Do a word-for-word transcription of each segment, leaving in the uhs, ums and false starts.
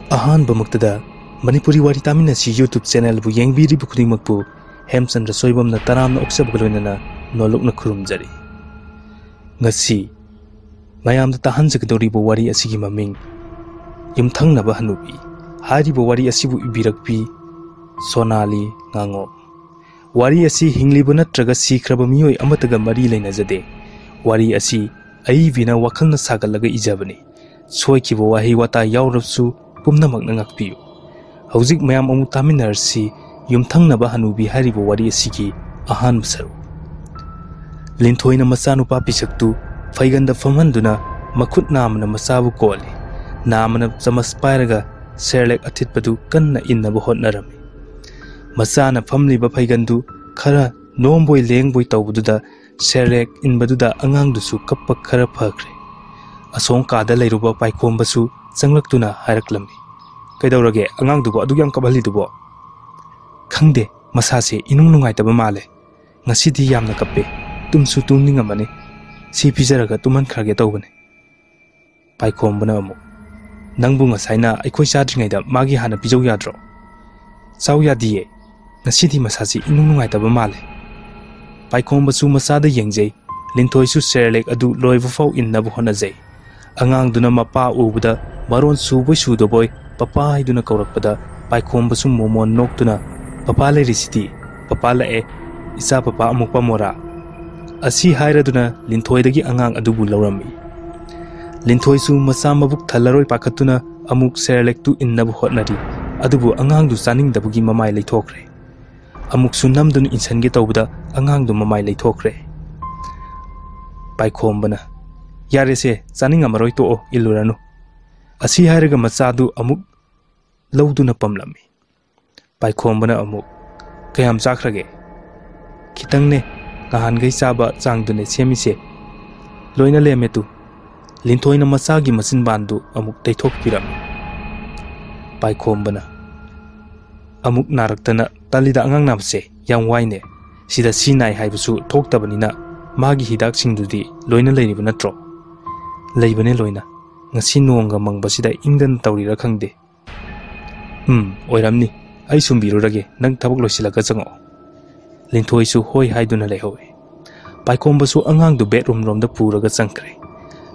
ꯑꯍꯥꯟꯕꯃꯛꯇꯗ ꯃꯅꯤꯄꯨꯔꯤ ꯋꯥꯔꯤ ꯇꯥꯃꯤꯟꯅꯁꯤ YouTube channelꯕꯨ ꯌꯦꯡꯕꯤꯔꯤꯕ ꯈꯨꯗꯤꯡꯃꯛꯄꯨ ꯍꯦꯝꯆꯟꯗ꯭ꯔ ꯁꯣꯏꯕꯝꯅ ꯇꯔꯥꯝꯅ ꯑꯣꯛꯆꯕꯒ ꯂꯣꯏꯅꯅ ꯅꯣꯂꯨꯛꯅ ꯈꯨꯔꯨꯝꯖꯔꯤ꯫ ꯉꯁꯤ ꯃꯌꯥꯝꯗ ꯇꯥꯍꯟꯖꯒꯗꯧꯔꯤꯕ ꯋꯥꯔꯤ ꯑꯁꯤꯒꯤ ꯃꯃꯤꯡ ꯌꯨꯝꯊꯪꯅꯕ ꯍꯅꯨꯕꯤ꯫ ꯍꯥꯏꯔꯤꯕ ꯋꯥꯔꯤ ꯑꯁꯤꯕꯨ ꯏꯕꯤꯔꯛꯄꯤ ꯁꯣꯅꯥꯂꯤ ꯉꯥꯉꯣꯝ꯫ ꯋꯥꯔꯤ ꯑꯁꯤ ꯍꯤꯡꯂꯤꯕ ꯅꯠꯇ꯭ꯔꯒ ꯁꯤꯈ꯭ꯔꯕ ꯃꯤꯑꯣꯏ ꯑꯃꯠꯇꯒ ꯃꯔꯤ ꯂꯩꯅꯖꯗꯦ꯫ ꯋꯥꯔꯤ ꯑꯁꯤ ꯑꯏꯕꯤꯅ ꯋꯥꯈꯜꯅ ꯁꯥꯒꯠꯂꯒ ꯏꯖꯕꯅꯤ꯫ ꯁꯣꯏꯈꯤꯕ ꯋꯥꯍꯩ ꯋꯥꯇꯥ ꯌꯥꯎꯔꯕꯁꯨ ꯄꯨꯝꯅꯃꯛꯅ ꯉꯥꯛꯄꯤꯌꯨ꯫ ꯍꯧꯖꯤꯛ ꯃꯌꯥꯝ ꯑꯃꯨꯛ ꯇꯥꯃꯤꯟꯅꯔꯁꯤ ꯌꯨꯝꯊꯪꯅꯕ ꯍꯅꯨꯕꯤ ꯍꯥꯏꯔꯤꯕ ꯋꯥꯔꯤ ꯑꯁꯤꯒꯤ ꯑꯍꯥꯟꯕ ꯁꯔꯨꯛ꯫ ꯂꯤꯟꯊꯣꯏꯅ ꯃꯆꯥꯅꯨꯄꯥ ꯄꯤꯁꯛꯇꯨ ꯐꯩꯒꯟꯗ ꯐꯝꯍꯟꯗꯨꯅ ꯃꯈꯨꯠ ꯅꯥꯝꯃꯅ ꯃꯆꯥꯕꯨ ꯀꯣꯜꯂꯤ꯫ ꯅꯥꯝꯃꯅ ꯆꯃꯁ ꯄꯥꯏꯔꯒ ꯁꯦꯔꯂꯦꯛ ꯑꯊꯤꯠꯄꯗꯨ ꯀꯟꯅ ꯏꯟꯅꯕ ꯍꯣꯠꯅꯔꯝꯃꯤ꯫ ꯃꯆꯥꯅ ꯐꯝꯂꯤꯕ ꯐꯩꯒꯟꯗꯨ ꯈꯔ ꯅꯣꯝꯕꯣꯏ ꯂꯦꯡꯕꯣꯏ ꯇꯧꯕꯗꯨꯗ ꯁꯦꯔꯂꯦꯛ ꯏꯟꯕꯗꯨꯗ ꯑꯉꯥꯡꯗꯨꯁꯨ ꯀꯞꯄ ꯈꯔ ꯐꯈ꯭ꯔꯦ꯫ ꯑꯁꯣꯝ ꯀꯥꯗ ꯂꯩꯔꯨꯕ ꯄꯥꯏꯈꯣꯝꯕꯁꯨ ꯆꯪꯂꯛꯇꯨꯅ ꯍꯥꯏꯔꯛꯂꯝꯃꯤ, "ꯀꯩꯗꯧꯔꯒꯦ? ꯑꯉꯥꯡꯗꯨꯕꯨ ꯑꯗꯨꯛ ꯌꯥꯝ ꯀꯞꯍꯜꯂꯤꯗꯨꯕꯣ?" "ꯈꯪꯗꯦ, ꯃꯁꯥꯁꯦ ꯏꯅꯨꯡ ꯅꯨꯡꯉꯥꯏꯇꯕ ꯃꯥꯜꯂꯦ꯫ ꯉꯁꯤꯗꯤ ꯌꯥꯝꯅ ꯀꯞꯄꯦ꯫ ꯇꯨꯝꯁꯨ ꯇꯨꯝꯅꯤꯡꯉꯝꯃꯅꯤ꯫ ꯁꯤ ꯄꯤꯖꯔꯒ ꯇꯨꯝꯍꯟꯈ꯭ꯔꯒꯦ ꯇꯧꯕꯅꯦ꯫" ꯄꯥꯏꯈꯣꯝꯕꯅ ꯑꯃꯨꯛ, "ꯅꯪꯕꯨ ꯉꯁꯥꯏꯅ ꯑꯩꯈꯣꯏ ꯆꯥꯗ꯭ꯔꯤꯉꯩꯗ ꯃꯥꯒꯤ ꯍꯥꯟꯅ ꯄꯤꯖꯧ ꯌꯥꯗ꯭ꯔꯣ?" "ꯆꯥꯎ ꯌꯥꯗꯤꯌꯦ꯫ ꯉꯁꯤꯗꯤ ꯃꯁꯥꯁꯤ ꯏꯅꯨꯡ ꯅꯨꯡꯉꯥꯏꯇꯕ ꯃꯥꯜꯂꯦ꯫" ꯄꯥꯏꯈꯣꯝꯕꯁꯨ ꯃꯆꯥꯗ ꯌꯦꯡꯖꯩ꯫ ꯂꯤꯟꯊꯣꯏꯁꯨ ꯁꯦꯔꯂꯦꯛ ꯑꯗꯨ ꯂꯣꯏꯕ ꯐꯥꯎ ꯏꯟꯅꯕ ꯍꯣꯠꯅꯖꯩ꯫ ꯑꯉꯥꯡꯗꯨꯅ ꯃꯄꯥ ꯎꯕꯗ ꯃꯔꯣꯟ ꯁꯨꯕꯣꯏ ꯁꯨꯗꯕꯣꯏ "ꯄꯄꯥ" ꯍꯥꯏꯗꯨꯅ ꯀꯧꯔꯛꯄꯗ ꯄꯥꯏꯈꯣꯝꯕꯁꯨ ꯃꯣꯃꯣꯟ ꯅꯣꯛꯇꯨꯅ, "ꯄꯄꯥ ꯂꯩꯔꯤꯁꯤꯗꯤ, ꯄꯄꯥ ꯂꯥꯛꯑꯦ, ꯏꯆꯥ ꯄꯄꯥ ꯑꯃꯨꯛ ꯄꯝꯃꯣꯔꯥ?" ꯑꯁꯤ ꯍꯥꯏꯔꯗꯨꯅ ꯂꯤꯟꯊꯣꯏꯗꯒꯤ ꯑꯉꯥꯡ ꯑꯗꯨꯕꯨ ꯂꯧꯔꯝꯃꯤ꯫ ꯂꯤꯟꯊꯣꯏꯁꯨ ꯃꯆꯥ ꯃꯕꯨꯛ ꯊꯜꯂꯔꯣꯏ ꯄꯥꯈꯠꯇꯨꯅ ꯑꯃꯨꯛ ꯁꯦꯔꯂꯦꯛꯇꯨ ꯏꯟꯅꯕ ꯍꯣꯠꯅꯔꯤ꯫ ꯑꯗꯨꯕꯨ ꯑꯉꯥꯡꯗꯨ ꯆꯥꯅꯤꯡꯗꯕꯒꯤ ꯃꯃꯥꯏ ꯂꯩꯊꯣꯛꯈ꯭ꯔꯦ꯫ ꯑꯃꯨꯛꯁꯨ ꯅꯝꯗꯨꯅ ꯏꯟꯁꯟꯒꯦ ꯇꯧꯕꯗ ꯑꯉꯥꯡꯗꯨ ꯃꯃꯥꯏ ꯂꯩꯊꯣꯛꯈ꯭ꯔꯦ꯫ ꯄꯥꯏꯈꯣꯝꯕꯅ, "ꯌꯥꯔꯦꯁꯦ, ꯆꯥꯅꯤꯡꯉꯝꯃꯔꯣꯏ, ꯇꯣꯛꯑꯣ, ꯏꯜꯂꯨꯔꯅꯨ꯫" ꯑꯁꯤ ꯍꯥꯏꯔꯒ ꯃꯆꯥꯗꯨ ꯑꯃꯨꯛ ꯂꯧꯗꯨꯅ ꯄꯝꯂꯝꯃꯤ꯫ ꯄꯥꯏꯈꯣꯝꯕꯅ ꯑꯃꯨꯛ, "ꯀꯌꯥꯝ ꯆꯥꯈ꯭ꯔꯒꯦ?" "ꯈꯤꯇꯪꯅꯦ, ꯉꯍꯥꯟꯈꯩ ꯆꯥꯕ ꯆꯥꯡꯗꯨꯅꯦ ꯁꯦꯝꯃꯤꯁꯦ꯫ ꯂꯣꯏꯅ ꯂꯦꯝꯃꯦ ꯇꯨ꯫" ꯂꯤꯟꯊꯣꯏꯅ ꯃꯆꯥꯒꯤ ꯃꯆꯤꯟꯕꯥꯟꯗꯨ ꯑꯃꯨꯛ ꯇꯩꯊꯣꯛꯄꯤꯔꯝꯃꯤ꯫ ꯄꯥꯏꯈꯣꯝꯕꯅ, "ꯑꯃꯨꯛ ꯅꯥꯔꯛꯇꯅ ꯇꯜꯂꯤꯗ ꯑꯉꯥꯡ ꯅꯥꯕꯁꯦ, ꯌꯥꯝ ꯋꯥꯏꯅꯦ꯫ ꯁꯤꯗ ꯁꯤ ꯅꯥꯏ ꯍꯥꯏꯕꯁꯨ ꯊꯣꯛꯇꯕꯅꯤꯅ ꯃꯥꯒꯤ ꯍꯤꯗꯥꯛꯁꯤꯡꯗꯨꯗꯤ ꯂꯣꯏꯅ ꯂꯩꯔꯤꯕ ꯅꯠꯇ꯭ꯔꯣ?" "ꯂꯩꯕꯅꯦ ꯂꯣꯏꯅ꯫ ꯉꯁꯤ ꯅꯣꯡꯒ ꯃꯪꯕꯁꯤꯗ ꯏꯪꯗꯅ ꯇꯧꯔꯤꯔꯥ ꯈꯪꯗꯦ꯫ "ꯎꯝ, ꯑꯣꯏꯔꯝꯅꯤ꯫ ꯑꯩ ꯁꯨꯝꯕꯤꯔꯨꯔꯒꯦ, ꯅꯪ ꯊꯕꯛ ꯂꯣꯏꯁꯤꯜꯂꯒ ꯆꯪꯉꯛꯑꯣ꯫" ꯂꯤꯟꯊꯣꯏꯁꯨ ꯍꯣꯏ ꯍꯥꯏꯗꯨꯅ ꯂꯩꯍꯧꯏ꯫ ꯄꯥꯏꯈꯣꯝꯕꯁꯨ ꯑꯉꯥꯡꯗꯨ ꯕꯦꯠꯔꯨꯝ ꯂꯣꯝꯗ ꯄꯨꯔꯒ ꯆꯪꯈ꯭ꯔꯦ꯫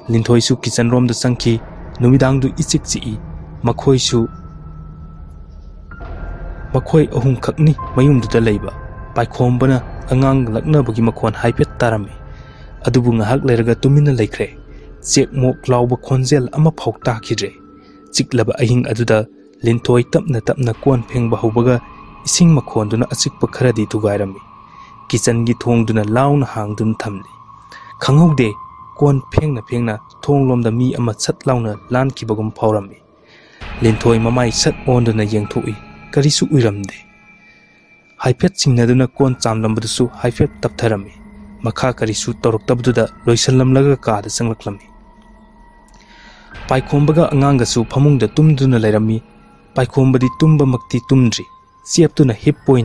ꯂꯤꯟꯊꯣꯏꯁꯨ ꯀꯤꯆꯟ ꯔꯣꯝꯗ ꯆꯪꯈꯤ꯫ ꯅꯨꯃꯤꯗꯥꯡꯗꯨ ꯏꯆꯤꯛ ꯆꯤꯛꯏ꯫ ꯃꯈꯣꯏꯁꯨ, ꯃꯈꯣꯏ ꯑꯍꯨꯝꯈꯛꯅꯤ ꯃꯌꯨꯝꯗꯨꯗ ꯂꯩꯕ꯫ ꯄꯥꯏꯈꯣꯝꯕꯅ ꯑꯉꯥꯡ ꯂꯛꯅꯕꯒꯤ ꯃꯈꯣꯟ ꯍꯥꯏꯐꯦꯠ ꯇꯥꯔꯝꯃꯤ꯫ ꯑꯗꯨꯕꯨ ꯉꯥꯏꯍꯥꯛ ꯂꯩꯔꯒ ꯇꯨꯃꯤꯟꯅ ꯂꯩꯈ꯭ꯔꯦ꯫ ꯆꯦꯛ ꯃꯣꯛ ꯂꯥꯎꯕ ꯈꯣꯟꯖꯦꯜ ꯑꯃꯐꯥꯎ ꯇꯥꯈꯤꯗ꯭ꯔꯦ꯫ ꯆꯤꯛꯂꯕ ꯑꯍꯤꯡ ꯑꯗꯨꯗ ꯂꯤꯟꯊꯣꯏ ꯇꯞꯅ ꯇꯞꯅ ꯀꯣꯟ ꯐꯦꯡꯕ ꯍꯧꯕꯒ ꯏꯁꯤꯡ ꯃꯈꯣꯟꯗꯨꯅ ꯑꯆꯤꯛꯄ ꯈꯔꯗꯤ ꯊꯨꯒꯥꯏꯔꯝꯃꯤ꯫ ꯀꯤꯆꯟꯒꯤ ꯊꯣꯡꯗꯨꯅ ꯂꯥꯎꯅ ꯍꯥꯡꯗꯨꯅ ꯊꯝꯂꯤ꯫ ꯈꯪꯍꯧꯗꯦ, ꯀꯣꯟ ꯐꯦꯡꯅ ꯐꯦꯡꯅ ꯊꯣꯡꯂꯣꯝꯗ ꯃꯤ ꯑꯃ ꯁꯠ ꯂꯥꯎꯅ ꯂꯥꯟꯈꯤꯕꯒꯨꯝ ꯐꯥꯎꯔꯝꯃꯤ꯫ ꯂꯤꯟꯊꯣꯏ ꯃꯃꯥꯏ ꯁꯠ ꯑꯣꯟꯗꯨꯅ ꯌꯦꯡꯊꯣꯛꯏ, ꯀꯔꯤꯁꯨ ꯎꯔꯝꯗꯦ꯫ ꯍꯥꯏꯐꯦꯠ ꯆꯤꯡꯅꯗꯨꯅ ꯀꯣꯟ ꯆꯥꯝꯂꯝꯕꯗꯨꯁꯨ ꯍꯥꯏꯐꯦꯠ ꯇꯞꯊꯔꯝꯃꯤ꯫ ꯃꯈꯥ ꯀꯔꯤꯁꯨ ꯇꯧꯔꯛꯇꯕꯗꯨꯗ ꯂꯣꯏꯁꯤꯜꯂꯝꯂꯒ ꯀꯥꯗ ꯆꯪꯂꯛꯂꯝꯃꯤ꯫ ꯄꯥꯏꯈꯣꯝꯕꯒ ꯑꯉꯥꯡꯒꯁꯨ ꯐꯃꯨꯡꯗ ꯇꯨꯝꯗꯨꯅ ꯂꯩꯔꯝꯃꯤ꯫ ꯄꯥꯏꯈꯣꯝꯕꯗꯤ ꯇꯨꯝꯕꯃꯛꯇꯤ ꯇꯨꯝꯗ꯭ꯔꯤ, ꯆꯦꯞꯇꯨꯅ ꯍꯤꯞꯄꯣꯏ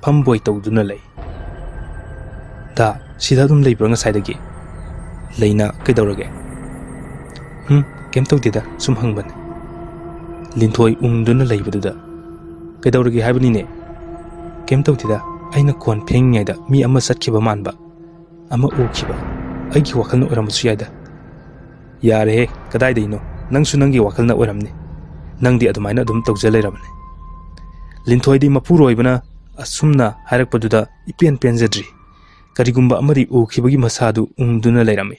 ꯐꯝꯕꯣꯏ ꯇꯧꯗꯨꯅ ꯂꯩ꯫ "ꯗꯥ, ꯁꯤꯗ ꯑꯗꯨꯝ ꯂꯩꯕ꯭ꯔꯥ ꯉꯁꯥꯏꯗꯒꯤ?" "ꯂꯩꯅ, ꯀꯩꯗꯧꯔꯒꯦ?" "ꯍꯨꯝ, ꯀꯩꯝ ꯇꯧꯗꯦꯗ, ꯁꯨꯝ ꯍꯪꯕꯅꯤ꯫" ꯂꯤꯟꯊꯣꯏ ꯎꯪꯗꯨꯅ ꯂꯩꯕꯗꯨꯗ, "ꯀꯩꯗꯧꯔꯒꯦ ꯍꯥꯏꯕꯅꯤꯅꯦ?" "ꯀꯩꯝ ꯇꯧꯗꯦꯗ, ꯑꯩꯅ ꯀꯣꯟ ꯐꯦꯡꯉꯤꯉꯩꯗ ꯃꯤ ꯑꯃ ꯆꯠꯈꯤꯕ ꯃꯥꯟꯕ, ꯑꯃ ꯎꯈꯤꯕ꯫ ꯑꯩꯒꯤ ꯋꯥꯈꯜꯅ ꯑꯣꯏꯔꯝꯕꯁꯨ ꯌꯥꯏꯗ꯫" "ꯌꯥꯔꯦꯍꯦ, ꯀꯗꯥꯏꯗꯩꯅꯣ? ꯅꯪꯁꯨ ꯅꯪꯒꯤ ꯋꯥꯈꯜꯅ ꯑꯣꯏꯔꯝꯅꯤ꯫ ꯅꯪꯗꯤ ꯑꯗꯨꯃꯥꯏꯅ ꯑꯗꯨꯝ ꯇꯧꯖ ꯂꯩꯔꯕꯅꯤ꯫" ꯂꯤꯟꯊꯣꯏꯗꯤ ꯃꯄꯨꯔꯣꯏꯕꯅ ꯑꯁꯨꯝꯅ ꯍꯥꯏꯔꯛꯄꯗꯨꯗ ꯏꯄꯦꯟ ꯄꯦꯟꯖꯗ꯭ꯔꯤ꯫ ꯀꯔꯤꯒꯨꯝꯕ ꯑꯃꯗꯤ ꯎꯈꯤꯕꯒꯤ ꯃꯁꯥꯗꯨ ꯎꯪꯗꯨꯅ ꯂꯩꯔꯝꯃꯤ꯫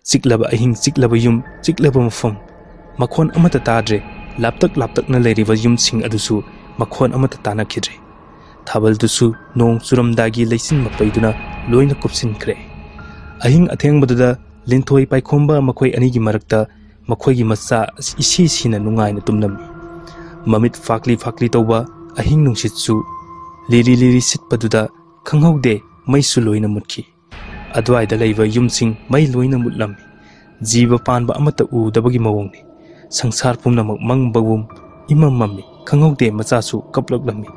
ꯆꯤꯛꯂꯕ ꯑꯍꯤꯡ, ꯆꯤꯛꯂꯕ ꯌꯨꯝ, ꯆꯤꯛꯂꯕ ꯃꯐꯝ꯫ ꯃꯈꯣꯟ ꯑꯃꯠꯇ ꯇꯥꯗ꯭ꯔꯦ꯫ ꯂꯥꯞꯇꯛ ꯂꯥꯞꯇꯛꯅ ꯂꯩꯔꯤꯕ ꯌꯨꯝꯁꯤꯡ ꯑꯗꯨꯁꯨ ꯃꯈꯣꯟ ꯑꯃꯠꯇ ꯇꯥꯅꯈꯤꯗ꯭ꯔꯦ꯫ ꯊꯥꯕꯜꯗꯨꯁꯨ ꯅꯣꯡ ꯆꯨꯔꯝꯗꯥꯏꯒꯤ ꯂꯩꯆꯤꯟ ꯃꯄꯩꯗꯨꯅ ꯂꯣꯏꯅ ꯀꯨꯞꯁꯤꯟꯈ꯭ꯔꯦ꯫ ꯑꯍꯤꯡ ꯑꯊꯦꯡꯕꯗꯨꯗ ꯂꯤꯟꯊꯣꯏ ꯄꯥꯏꯈꯣꯝꯕ ꯃꯈꯣꯏ ꯑꯅꯤꯒꯤ ꯃꯔꯛꯇ ꯃꯈꯣꯏꯒꯤ ꯃꯆꯥ ꯏꯁꯤ ꯁꯤꯅ ꯅꯨꯡꯉꯥꯏꯅ ꯇꯨꯝꯂꯝꯃꯤ꯫ ꯃꯃꯤꯠ ꯐꯥꯛꯂꯤ ꯐꯥꯛꯂꯤ ꯇꯧꯕ ꯑꯍꯤꯡ ꯅꯨꯡꯁꯤꯠꯁꯨ ꯂꯤꯔꯤ ꯂꯤꯔꯤ ꯁꯤꯠꯄꯗꯨꯗ ꯈꯪꯍꯧꯗꯦ, ꯃꯩꯁꯨ ꯂꯣꯏꯅ ꯃꯨꯠꯈꯤ꯫ ꯑꯗꯨꯋꯥꯏꯗ ꯂꯩꯕ ꯌꯨꯝꯁꯤꯡ ꯃꯩ ꯂꯣꯏꯅ ꯃꯨꯠꯂꯝꯃꯤ꯫ ꯖꯤꯕ ꯄꯥꯟꯕ ꯑꯃꯠꯇ ꯎꯗꯕꯒꯤ ꯃꯑꯣꯡꯅꯤ꯫ ꯁꯪꯁꯥꯔ ꯄꯨꯝꯅꯃꯛ ꯃꯝꯕꯒꯨꯝ ꯏꯃꯝ ꯃꯝꯃꯤ꯫ ꯈꯪꯍꯧꯗꯦ, ꯃꯆꯥꯁꯨ ꯀꯞꯂꯛꯂꯝꯃꯤ꯫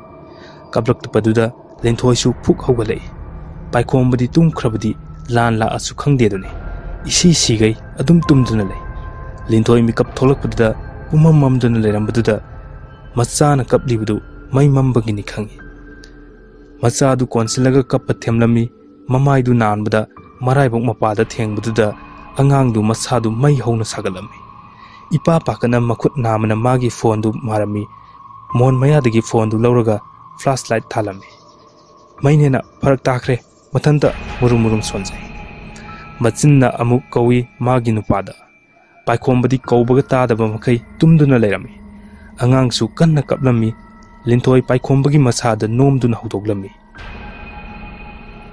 ꯀꯞꯂꯛꯄꯗꯨꯗ ꯂꯦꯟꯊꯣꯏꯁꯨ ꯐꯨꯛ ꯍꯧꯒꯠꯂꯛꯏ꯫ ꯄꯥꯏꯈꯣꯝꯕꯗꯤ ꯇꯨꯝꯈ꯭ꯔꯕꯗꯤ ꯂꯥꯟ ꯂꯥꯛꯑꯁꯨ ꯈꯪꯗꯦꯗꯨꯅꯤ꯫ ꯏꯁꯤ ꯁꯤꯒꯩ ꯑꯗꯨꯝ ꯇꯨꯝꯗꯨꯅ ꯂꯩ꯫ ꯂꯦꯟꯊꯣꯏ ꯃꯤꯀꯞ ꯊꯣꯛꯂꯛꯄꯗꯨꯗ ꯄꯨꯝꯃꯝ ꯃꯝꯗꯨꯅ ꯂꯩꯔꯝꯕꯗꯨꯗ ꯃꯆꯥꯅ ꯀꯞꯂꯤꯕꯗꯨ ꯃꯩ ꯃꯝꯕꯒꯤꯅꯤ ꯈꯪꯏ꯫ ꯃꯆꯥꯗꯨ ꯀꯣꯟꯁꯤꯜꯂꯒ ꯀꯞꯄ ꯊꯦꯝꯂꯝꯃꯤ꯫ ꯃꯃꯥꯏꯗꯨ ꯅꯥꯟꯕꯗ ꯃꯔꯥꯏꯕꯛ ꯃꯄꯥꯗ ꯊꯦꯡꯕꯗꯨꯗ ꯑꯉꯥꯡꯗꯨ ꯃꯁꯥꯗꯨ ꯃꯩ ꯍꯧꯅ ꯁꯥꯒꯠꯂꯝꯃꯤ꯫ ꯏꯄꯥ ꯄꯥꯈꯠꯅ ꯃꯈꯨꯠ ꯅꯥꯝꯃꯅ ꯃꯥꯒꯤ ꯐꯣꯟꯗꯨ ꯃꯥꯔꯝꯃꯤ꯫ ꯃꯣꯟ ꯃꯌꯥꯗꯒꯤ ꯐꯣꯟꯗꯨ ꯂꯧꯔꯒ ꯐ꯭ꯂꯥꯁ ꯂꯥꯏꯠ ꯊꯥꯜꯂꯝꯃꯤ꯫ "ꯃꯩꯅꯦꯅ ꯐꯔꯛ ꯇꯥꯈ꯭ꯔꯦ, ꯃꯊꯟꯇ ꯃꯨꯔꯨꯝ ꯃꯨꯔꯨꯝ ꯁꯣꯟꯖꯩ꯫" ꯃꯆꯤꯟꯅ ꯑꯃꯨꯛ ꯀꯧꯏ ꯃꯥꯒꯤ ꯅꯨꯄꯥꯗ꯫ ꯄꯥꯏꯈꯣꯝꯕꯗꯤ ꯀꯧꯕꯒ ꯇꯥꯗꯕ ꯃꯈꯩ ꯇꯨꯝꯗꯨꯅ ꯂꯩꯔꯝꯃꯤ꯫ ꯑꯉꯥꯡꯁꯨ ꯀꯟꯅ ꯀꯞꯂꯝꯃꯤ꯫ ꯂꯤꯟꯊꯣꯏ ꯄꯥꯏꯈꯣꯝꯕꯒꯤ ꯃꯁꯥꯗ ꯅꯣꯝꯗꯨꯅ ꯍꯧꯗꯣꯛꯂꯝꯃꯤ꯫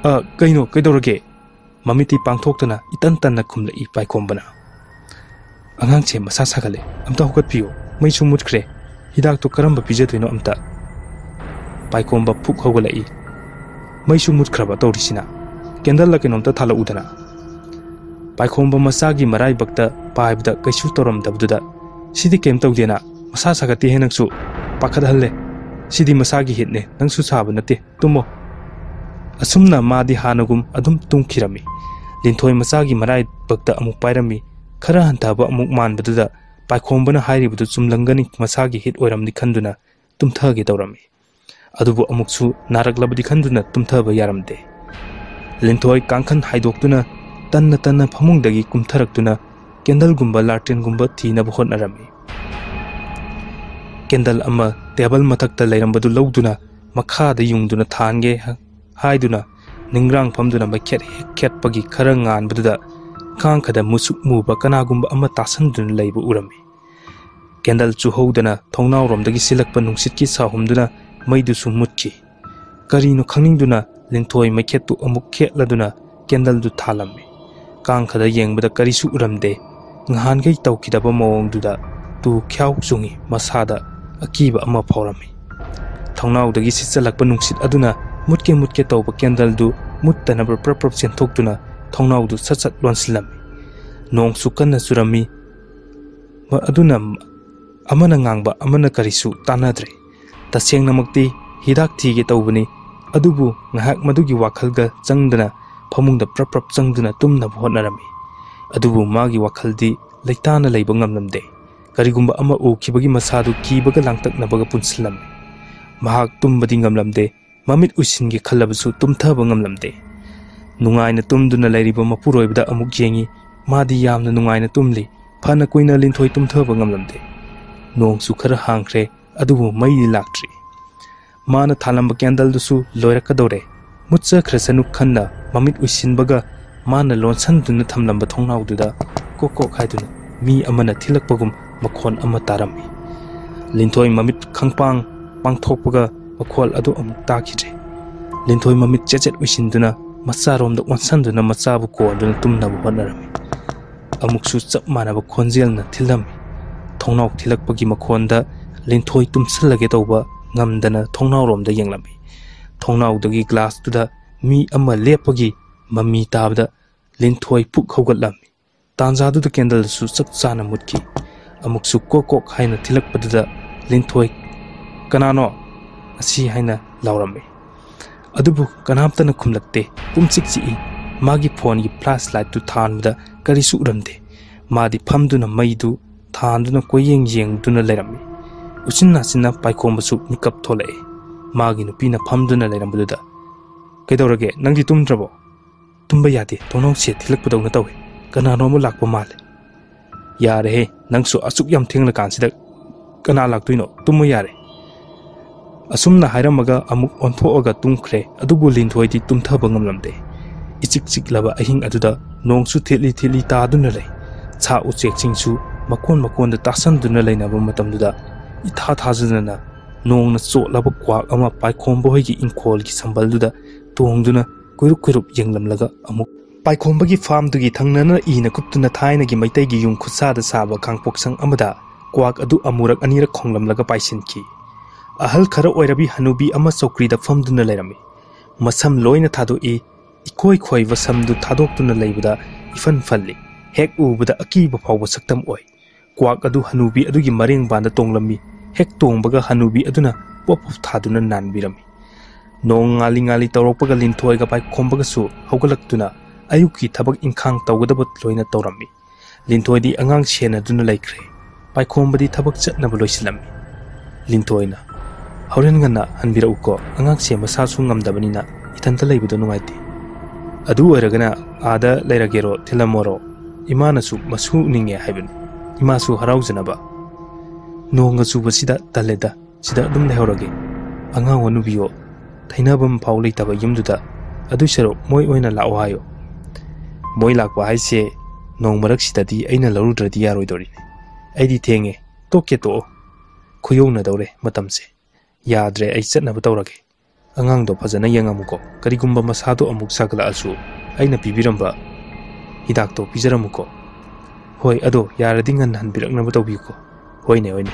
"ꯑ, ꯀꯩꯅꯣ, ꯀꯩꯗꯧꯔꯒꯦ?" ꯃꯃꯤꯠꯇꯤ ꯄꯥꯡꯊꯣꯛꯇꯅ ꯏꯇꯟ ꯇꯟꯅ ꯈꯨꯝꯂꯛꯏ ꯄꯥꯏꯈꯣꯝꯕꯅ꯫ "ꯑꯉꯥꯡꯁꯦ ꯃꯁꯥ ꯁꯥꯒꯠꯂꯦ, ꯑꯝꯇ ꯍꯧꯒꯠꯄꯤꯌꯨ꯫ ꯃꯩꯁꯨ ꯃꯨꯠꯈ꯭ꯔꯦ, ꯍꯤꯗꯥꯛꯇꯣ ꯀꯔꯝꯕ ꯄꯤꯖꯗꯣꯏꯅꯣ ꯑꯝꯇ?" ꯄꯥꯏꯈꯣꯝꯕ ꯐꯨꯛ ꯍꯧꯒꯠꯂꯛꯏ꯫ "ꯃꯩꯁꯨ ꯃꯨꯠꯈ꯭ꯔꯕ ꯇꯧꯔꯤꯁꯤꯅ꯫ ꯀꯦꯟꯗꯜꯂ ꯀꯩꯅꯣꯝꯇ ꯊꯥꯜꯂꯛꯎꯗꯅ꯫" ꯄꯥꯏꯈꯣꯝꯕ ꯃꯆꯥꯒꯤ ꯃꯔꯥꯏꯕꯛꯇ ꯄꯥꯏꯕꯗ ꯀꯩꯁꯨ ꯇꯧꯔꯝꯗꯕꯗꯨꯗ, "ꯁꯤꯗꯤ ꯀꯩꯝ ꯇꯧꯗꯦꯅ, ꯃꯁꯥ ꯁꯥꯒꯠꯇꯦꯍꯦ ꯅꯪꯁꯨ꯫ ꯄꯥꯈꯠꯍꯜꯂꯦ꯫ ꯁꯤꯗꯤ ꯃꯁꯥꯒꯤ ꯍꯤꯠꯅꯦ, ꯅꯪꯁꯨ ꯁꯥꯕ ꯅꯠꯇꯦ, ꯇꯨꯝꯃꯣ꯫" ꯑꯁꯨꯝꯅ ꯃꯥꯗꯤ ꯍꯥꯟꯅꯒꯨꯝ ꯑꯗꯨꯝ ꯇꯨꯝꯈꯤꯔꯝꯃꯤ꯫ ꯂꯤꯟꯊꯣꯏ ꯃꯆꯥꯒꯤ ꯃꯔꯥꯏꯕꯛꯇ ꯑꯃꯨꯛ ꯄꯥꯏꯔꯝꯃꯤ꯫ ꯈꯔ ꯍꯟꯊꯕ ꯑꯃꯨꯛ ꯃꯥꯟꯕꯗꯨꯗ ꯄꯥꯏꯈꯣꯝꯕꯅ ꯍꯥꯏꯔꯤꯕꯗꯨ ꯆꯨꯝꯂꯝꯒꯅꯤ, ꯃꯁꯥꯒꯤ ꯍꯤꯠ ꯑꯣꯏꯔꯝꯅꯤ ꯈꯟꯗꯨꯅ ꯇꯨꯝꯊꯒꯦ ꯇꯧꯔꯝꯃꯤ꯫ ꯑꯗꯨꯕꯨ ꯑꯃꯨꯛꯁꯨ ꯅꯥꯔꯛꯂꯕꯗꯤ ꯈꯟꯗꯨꯅ ꯇꯨꯝꯊꯕ ꯌꯥꯔꯝꯗꯦ꯫ ꯂꯤꯟꯊꯣꯏ ꯀꯥꯡꯈꯟ ꯍꯥꯏꯗꯣꯛꯇꯨꯅ ꯇꯟꯅ ꯇꯟꯅ ꯐꯃꯨꯡꯗꯒꯤ ꯀꯨꯝꯊꯔꯛꯇꯨꯅ ꯀꯦꯟꯗꯜꯒꯨꯝꯕ ꯂꯥꯇ꯭ꯔꯤꯟꯒꯨꯝꯕ ꯊꯤꯅꯕ ꯍꯣꯠꯅꯔꯝꯃꯤ꯫ ꯀꯦꯟꯗꯜ ꯑꯃ ꯇꯦꯕꯜ ꯃꯊꯛꯇ ꯂꯩꯔꯝꯕꯗꯨ ꯂꯧꯗꯨꯅ ꯃꯈꯥꯗ ꯌꯨꯡꯗꯨꯅ ꯊꯥꯟꯒꯦ ꯍꯥꯏꯗꯨꯅ ꯅꯤꯡꯒ꯭ꯔꯥꯡ ꯐꯝꯗꯨꯅ ꯃꯩꯈꯦꯠ ꯍꯦꯛ ꯈꯦꯠꯄꯒꯤ ꯈꯔ ꯉꯥꯟꯕꯗꯨꯗ ꯀꯥꯡꯈꯗ ꯃꯨꯁꯨꯛ ꯃꯨꯕ ꯀꯅꯥꯒꯨꯝꯕ ꯑꯃ ꯇꯥꯁꯟꯗꯨꯅ ꯂꯩꯕ ꯎꯔꯝꯃꯤ꯫ ꯀꯦꯟꯗꯜ ꯆꯨꯍꯧꯗꯅ ꯊꯣꯡꯅꯥꯎꯔꯣꯝꯗꯒꯤ ꯁꯤꯜꯂꯛꯄ ꯅꯨꯡꯁꯤꯠꯀꯤ ꯁꯥꯍꯨꯝꯗꯨꯅ ꯃꯩꯗꯨꯁꯨ ꯃꯨꯠꯈꯤ꯫ ꯀꯔꯤꯅꯣ ꯈꯪꯅꯤꯡꯗꯨꯅ ꯂꯤꯟꯊꯣꯏ ꯃꯩꯈꯦꯠꯇꯨ ꯑꯃꯨꯛ ꯈꯦꯠꯂꯗꯨꯅ ꯀꯦꯟꯗꯜꯗꯨ ꯊꯥꯜꯂꯝꯃꯤ꯫ ꯀꯥꯡꯈꯗ ꯌꯦꯡꯕꯗ ꯀꯔꯤꯁꯨ ꯎꯔꯝꯗꯦ꯫ ꯉꯍꯥꯟꯈꯩ ꯇꯧꯈꯤꯗꯕ ꯃꯑꯣꯡꯗꯨꯗ ꯇꯨ ꯈ꯭ꯌꯥꯎ ꯆꯨꯡꯏ, ꯃꯁꯥꯗ ꯑꯀꯤꯕ ꯑꯃ ꯐꯥꯎꯔꯝꯃꯤ꯫ ꯊꯣꯡꯅꯥꯎꯗꯒꯤ ꯁꯤꯠꯆꯜꯂꯛꯄ ꯅꯨꯡꯁꯤꯠ ꯑꯗꯨꯅ ꯃꯨꯠꯀꯦ ꯃꯨꯠꯀꯦ ꯇꯧꯕ ꯀꯦꯟꯗꯜꯗꯨ ꯃꯨꯠꯇꯅꯕ ꯄ꯭ꯔꯞ ꯄ꯭ꯔꯞ ꯆꯦꯟꯊꯣꯛꯇꯨꯅ ꯊꯣꯡꯅꯥꯎꯗꯨ ꯁꯠ ꯁꯠ ꯂꯣꯟꯁꯤꯜꯂꯝꯃꯤ꯫ ꯅꯣꯡꯁꯨ ꯀꯟꯅ ꯆꯨꯔꯝꯃꯤ꯫ ꯃ-, ꯑꯗꯨꯅ ꯑꯃꯅ ꯉꯥꯡꯕ ꯑꯃꯅ ꯀꯔꯤꯁꯨ ꯇꯥꯟꯅꯗ꯭ꯔꯦ꯫ ꯇꯁꯦꯡꯅꯃꯛꯇꯤ ꯍꯤꯗꯥꯛ ꯊꯤꯒꯦ ꯇꯧꯕꯅꯤ, ꯑꯗꯨꯕꯨ ꯉꯥꯏꯍꯥꯛ ꯃꯗꯨꯒꯤ ꯋꯥꯈꯜꯒ ꯆꯪꯗꯅ ꯐꯃꯨꯡꯗ ꯄ꯭ꯔꯞ ꯄ꯭ꯔꯞ ꯆꯪꯗꯨꯅ ꯇꯨꯝꯅꯕ ꯍꯣꯠꯅꯔꯝꯃꯤ꯫ ꯑꯗꯨꯕꯨ ꯃꯥꯒꯤ ꯋꯥꯈꯜꯗꯤ ꯂꯩꯇꯥꯅ ꯂꯩꯕ ꯉꯝꯂꯝꯗꯦ꯫ ꯀꯔꯤꯒꯨꯝꯕ ꯑꯃ ꯎꯈꯤꯕꯒꯤ ꯃꯁꯥꯗꯨ ꯀꯤꯕꯒ ꯂꯥꯡꯇꯛꯅꯕꯒ ꯄꯨꯟꯁꯤꯜꯂꯝꯃꯤ꯫ ꯃꯍꯥꯛ ꯇꯨꯝꯕꯗꯤ ꯉꯝꯂꯝꯗꯦ, ꯃꯃꯤꯠ ꯎꯏꯁꯤꯟꯒꯦ ꯈꯜꯂꯕꯁꯨ ꯇꯨꯝꯊꯕ ꯉꯝꯂꯝꯗꯦ꯫ ꯅꯨꯡꯉꯥꯏꯅ ꯇꯨꯝꯗꯨꯅ ꯂꯩꯔꯤꯕ ꯃꯄꯨꯔꯣꯏꯕꯗ ꯑꯃꯨꯛ ꯌꯦꯡꯉꯤ꯫ ꯃꯥꯗꯤ ꯌꯥꯝꯅ ꯅꯨꯡꯉꯥꯏꯅ ꯇꯨꯝꯂꯤ꯫ ꯐꯅ ꯀꯨꯏꯅ ꯂꯤꯟꯊꯣꯏ ꯇꯨꯝꯊꯕ ꯉꯝꯂꯝꯗꯦ꯫ ꯅꯣꯡꯁꯨ ꯈꯔ ꯍꯥꯡꯈ꯭ꯔꯦ, ꯑꯗꯨꯕꯨ ꯃꯩꯗꯤ ꯂꯥꯛꯇ꯭ꯔꯤ꯫ ꯃꯥꯅ ꯊꯥꯜꯂꯝꯕ ꯀꯦꯟꯗꯜꯗꯨꯁꯨ ꯂꯣꯏꯔꯛꯀꯗꯧꯔꯦ꯫ ꯃꯨꯠꯆꯈ꯭ꯔꯁꯅꯨ ꯈꯟꯅ ꯃꯃꯤꯠ ꯎꯏꯁꯤꯟꯕꯒ ꯃꯥꯅ ꯂꯣꯟꯁꯟꯗꯨꯅ ꯊꯝꯂꯝꯕ ꯊꯣꯡꯅꯥꯎꯗꯨꯗ ꯀꯣꯛ ꯀꯣꯛ ꯍꯥꯏꯗꯨꯅ ꯃꯤ ꯑꯃꯅ ꯊꯤꯜꯂꯛꯄꯒꯨꯝ ꯃꯈꯣꯟ ꯑꯃ ꯇꯥꯔꯝꯃꯤ꯫ ꯂꯤꯟꯊꯣꯏ ꯃꯃꯤꯠ ꯈꯪꯄꯥꯡ ꯄꯥꯡꯊꯣꯛꯄꯒ ꯃꯈꯣꯜ ꯑꯗꯨ ꯑꯃꯨꯛ ꯇꯥꯈꯤꯗ꯭ꯔꯦ꯫ ꯂꯤꯟꯊꯣꯏ ꯃꯃꯤꯠ ꯆꯦꯠ ꯆꯦꯠ ꯎꯏꯁꯤꯟꯗꯨꯅ ꯃꯆꯥꯔꯣꯝꯗ ꯑꯣꯟꯁꯟꯗꯨꯅ ꯃꯆꯥꯕꯨ ꯀꯣꯟꯗꯨꯅ ꯇꯨꯝꯅꯕ ꯍꯣꯠꯅꯔꯝꯃꯤ꯫ ꯑꯃꯨꯛꯁꯨ ꯆꯞ ꯃꯥꯟꯅꯕ ꯈꯣꯟꯖꯦꯜꯅ ꯊꯤꯜꯂꯝꯃꯤ꯫ ꯊꯣꯡꯅꯥꯎ ꯊꯤꯜꯂꯛꯄꯒꯤ ꯃꯈꯣꯟꯗ ꯂꯤꯟꯊꯣꯏ ꯇꯨꯝꯁꯜꯂꯒꯦ ꯇꯧꯕ ꯉꯝꯗꯅ ꯊꯣꯡꯅꯥꯎꯔꯣꯝꯗ ꯌꯦꯡꯂꯝꯃꯤ꯫ ꯊꯣꯡꯅꯥꯎꯗꯒꯤ ꯒ꯭ꯂꯥꯁꯇꯨꯗ ꯃꯤ ꯑꯃ ꯂꯦꯞꯄꯒꯤ ꯃꯃꯤ ꯇꯥꯕꯗ ꯂꯤꯟꯊꯣꯏ ꯄꯨꯛ ꯍꯧꯒꯠꯂꯝꯃꯤ꯫ ꯇꯥꯟꯖꯥꯗꯨꯗ ꯀꯦꯟꯗꯜꯗꯨꯁꯨ ꯆꯞ ꯆꯥꯅ ꯃꯨꯠꯈꯤ꯫ ꯑꯃꯨꯛꯁꯨ ꯀꯣꯛ ꯀꯣꯛ ꯍꯥꯏꯅ ꯊꯤꯜꯂꯛꯄꯗꯨꯗ ꯂꯤꯟꯊꯣꯏ, "ꯀꯅꯥꯅꯣ?" ꯑꯁꯤ ꯍꯥꯏꯅ ꯂꯥꯎꯔꯝꯃꯤ꯫ ꯑꯗꯨꯕꯨ ꯀꯅꯥꯝꯇꯅ ꯈꯨꯝꯂꯛꯇꯦ꯫ ꯄꯨꯝꯆꯤꯛ ꯆꯤꯛꯏ꯫ ꯃꯥꯒꯤ ꯐꯣꯟꯒꯤ ꯐ꯭ꯂꯥꯁ ꯂꯥꯏꯠꯇꯨ ꯊꯥꯟꯕꯗ ꯀꯔꯤꯁꯨ ꯎꯔꯝꯗꯦ꯫ ꯃꯥꯗꯤ ꯐꯝꯗꯨꯅ ꯃꯩꯗꯨ ꯊꯥꯟꯗꯨꯅ ꯀꯣꯏꯌꯦꯡ ꯌꯦꯡꯗꯨꯅ ꯂꯩꯔꯝꯃꯤ꯫ ꯎꯆꯤꯟ ꯅꯥꯆꯤꯟꯅ ꯄꯥꯏꯈꯣꯝꯕꯁꯨ ꯃꯤꯀꯞ ꯊꯣꯛꯂꯛꯏ꯫ ꯃꯥꯒꯤ ꯅꯨꯄꯤꯅ ꯐꯝꯗꯨꯅ ꯂꯩꯔꯝꯕꯗꯨꯗ, "ꯀꯩꯗꯧꯔꯒꯦ? ꯅꯪꯗꯤ ꯇꯨꯝꯗ꯭ꯔꯕꯣ?" "ꯇꯨꯝꯕ ꯌꯥꯗꯦ, ꯊꯣꯡꯅꯥꯎꯁꯦ ꯊꯤꯜꯂꯛꯄꯗꯧꯅ ꯇꯧꯏ꯫ ꯀꯅꯥꯅꯣ ꯑꯃ ꯂꯥꯛꯄ ꯃꯥꯜꯂꯦ꯫" "ꯌꯥꯔꯦꯍꯦ, ꯅꯪꯁꯨ ꯑꯁꯨꯛ ꯌꯥꯝ ꯊꯦꯡꯂꯀꯥꯟꯁꯤꯗ ꯀꯅꯥ ꯂꯥꯛꯇꯣꯏꯅꯣ? ꯇꯨꯝꯃꯨ ꯌꯥꯔꯦ꯫" ꯑꯁꯨꯝꯅ ꯍꯥꯏꯔꯝꯃꯒ ꯑꯃꯨꯛ ꯑꯣꯟꯊꯣꯛꯑꯒ ꯇꯨꯝꯈ꯭ꯔꯦ꯫ ꯑꯗꯨꯕꯨ ꯂꯤꯟꯊꯣꯏꯗꯤ ꯇꯨꯝꯊꯕ ꯉꯝꯂꯝꯗꯦ꯫ ꯏꯆꯤꯛ ꯆꯤꯛꯂꯕ ꯑꯍꯤꯡ ꯑꯗꯨꯗ ꯅꯣꯡꯁꯨ ꯊꯤꯠꯂꯤ ꯊꯤꯠꯂꯤ ꯇꯥꯗꯨꯅ ꯂꯩ꯫ ꯁꯥ ꯎꯆꯦꯛꯁꯤꯡꯁꯨ ꯃꯀꯣꯟ ꯃꯀꯣꯟꯗ ꯇꯥꯁꯟꯗꯨꯅ ꯂꯩꯅꯕ ꯃꯇꯝꯗꯨꯗ ꯏꯊꯥ ꯊꯥꯖꯗꯅ ꯅꯣꯡꯅ ꯆꯣꯠꯂꯕ ꯀ꯭ꯋꯥꯛ ꯑꯃ ꯄꯥꯏꯈꯣꯝꯕ ꯍꯣꯏꯒꯤ ꯏꯪꯈꯣꯜꯒꯤ ꯁꯝꯕꯜꯗꯨꯗ ꯇꯣꯡꯗꯨꯅ ꯀꯨꯏꯔꯨꯞ ꯀꯨꯏꯔꯨꯞ ꯌꯦꯡꯂꯝꯂꯒ ꯑꯃꯨꯛ ꯄꯥꯏꯈꯣꯝꯕꯒꯤ ꯐꯥꯝꯗꯨꯒꯤ ꯊꯪꯅꯅ ꯏꯅ ꯀꯨꯞꯇꯨꯅ ꯊꯥꯏꯅꯒꯤ ꯃꯩꯇꯩꯒꯤ ꯌꯨꯝ ꯈꯨꯠꯁꯥꯗ ꯁꯥꯕ ꯈꯥꯡꯄꯣꯛꯁꯪ ꯑꯃꯗ ꯀ꯭ꯋꯥꯛ ꯑꯗꯨ ꯑꯃꯨꯔꯛ ꯑꯅꯤꯔꯛ ꯈꯣꯡꯂꯝꯂꯒ ꯄꯥꯏꯁꯤꯟꯈꯤ꯫ ꯑꯍꯜ ꯈꯔ ꯑꯣꯏꯔꯕꯤ ꯍꯅꯨꯕꯤ ꯑꯃ ꯆꯧꯀ꯭ꯔꯤꯗ ꯐꯝꯗꯨꯅ ꯂꯩꯔꯝꯃꯤ꯫ ꯃꯁꯝ ꯂꯣꯏꯅ ꯊꯥꯗꯣꯛꯏ꯫ ꯏꯀꯣꯏ ꯈꯣꯏꯕ ꯁꯝꯗꯨ ꯊꯥꯗꯣꯛꯇꯨꯅ ꯂꯩꯕꯗ ꯏꯐꯟ ꯐꯜꯂꯤ꯫ ꯍꯦꯛ ꯎꯕꯗ ꯑꯀꯤꯕ ꯐꯥꯎꯕ ꯁꯛꯇꯝ ꯑꯣꯏ꯫ ꯀ꯭ꯋꯥꯛ ꯑꯗꯨ ꯍꯅꯨꯕꯤ ꯑꯗꯨꯒꯤ ꯃꯔꯦꯡꯕꯥꯟꯗ ꯇꯣꯡꯂꯝꯃꯤ꯫ ꯍꯦꯛ ꯇꯣꯡꯕꯒ ꯍꯅꯨꯕꯤ ꯑꯗꯨꯅ ꯄꯣꯞ ꯄꯣꯞ ꯊꯥꯗꯨꯅ ꯅꯥꯟꯕꯤꯔꯝꯃꯤ꯫ ꯅꯣꯡ ꯉꯥꯜꯂꯤ ꯉꯥꯜꯂꯤ ꯇꯧꯔꯛꯄꯒ ꯂꯤꯟꯊꯣꯏꯒ ꯄꯥꯏꯈꯣꯝꯕꯒꯁꯨ ꯍꯧꯒꯠꯂꯛꯇꯨꯅ ꯑꯌꯨꯛꯀꯤ ꯊꯕꯛ ꯏꯪꯈꯥꯡ ꯇꯧꯒꯗꯕ ꯂꯣꯏꯅ ꯇꯧꯔꯝꯃꯤ꯫ ꯂꯤꯟꯊꯣꯏꯗꯤ ꯑꯉꯥꯡ ꯁꯦꯟꯅꯗꯨꯅ ꯂꯩꯈ꯭ꯔꯦ꯫ ꯄꯥꯏꯈꯣꯝꯕꯗꯤ ꯊꯕꯛ ꯆꯠꯅꯕ ꯂꯣꯏꯁꯤꯜꯂꯝꯃꯤ꯫ ꯂꯤꯟꯊꯣꯏꯅ, "ꯍꯣꯔꯦꯟ ꯉꯟꯅ ꯍꯟꯕꯤꯔꯛꯎꯀꯣ, ꯑꯉꯥꯡꯁꯦ ꯃꯁꯥꯁꯨ ꯉꯝꯗꯕꯅꯤꯅ ꯏꯊꯟꯇ ꯂꯩꯕꯗꯣ ꯅꯨꯡꯉꯥꯏꯇꯦ꯫ ꯑꯗꯨ ꯑꯣꯏꯔꯒꯅ ꯑꯥꯗ ꯂꯩꯔꯒꯦꯔꯣ, ꯊꯤꯜꯂꯝꯃꯣꯔꯣ? ꯏꯃꯥꯅꯁꯨ ꯃꯁꯨ ꯎꯅꯤꯡꯉꯦ ꯍꯥꯏꯕꯅꯤ, ꯏꯃꯥꯁꯨ ꯍꯔꯥꯎꯖꯅꯕ꯫" "ꯅꯣꯡꯒ ꯆꯨꯕꯁꯤꯗ ꯇꯜꯂꯦꯗ, ꯁꯤꯗ ꯑꯗꯨꯝ ꯂꯩꯍꯧꯔꯒꯦ꯫ ꯑꯉꯥꯡ ꯑꯣ ꯅꯨꯕꯤꯌꯣ, ꯊꯩꯅꯐꯝ ꯐꯥꯎ ꯂꯩꯇꯕ ꯌꯨꯝꯗꯨꯗ꯫ ꯑꯗꯨꯏ ꯁꯔꯨꯛ ꯃꯣꯏ ꯑꯣꯏꯅ ꯂꯥꯛꯑꯣ ꯍꯥꯏꯌꯣ꯫" "ꯃꯣꯏ ꯂꯥꯛꯄ ꯍꯥꯏꯁꯦ ꯅꯣꯡ ꯃꯔꯛꯁꯤꯗꯗꯤ ꯑꯩꯅ ꯂꯧꯔꯨꯗ꯭ꯔꯗꯤ ꯌꯥꯔꯣꯏꯗꯣꯔꯤꯅꯦ꯫ ꯑꯩꯗꯤ ꯊꯦꯡꯉꯦ, ꯇꯣꯛꯀꯦ ꯇꯣꯛꯑꯣ꯫ ꯈꯨꯌꯧꯅꯗꯧꯔꯦ ꯃꯇꯝꯁꯦ꯫ ꯌꯥꯗ꯭ꯔꯦ, ꯑꯩ ꯆꯠꯅꯕ ꯇꯧꯔꯒꯦ꯫ ꯑꯉꯥꯡꯗꯣ ꯐꯖꯅ ꯌꯦꯡꯉꯝꯃꯨꯀꯣ, ꯀꯔꯤꯒꯨꯝꯕ ꯃꯁꯥꯗꯣ ꯑꯃꯨꯛ ꯁꯥꯒꯠꯂꯛꯑꯁꯨ ꯑꯩꯅ ꯄꯤꯕꯤꯔꯝꯕ ꯍꯤꯗꯥꯛꯇꯣ ꯄꯤꯖꯔꯝꯃꯨꯀꯣ꯫" "ꯍꯣꯏ, ꯑꯗꯣ ꯌꯥꯔꯗꯤ ꯉꯟꯅ ꯍꯟꯕꯤꯔꯛꯅꯕ ꯇꯧꯕꯤꯌꯨꯀꯣ꯫" "ꯍꯣꯏꯅꯦ, ꯍꯣꯏꯅꯦ꯫"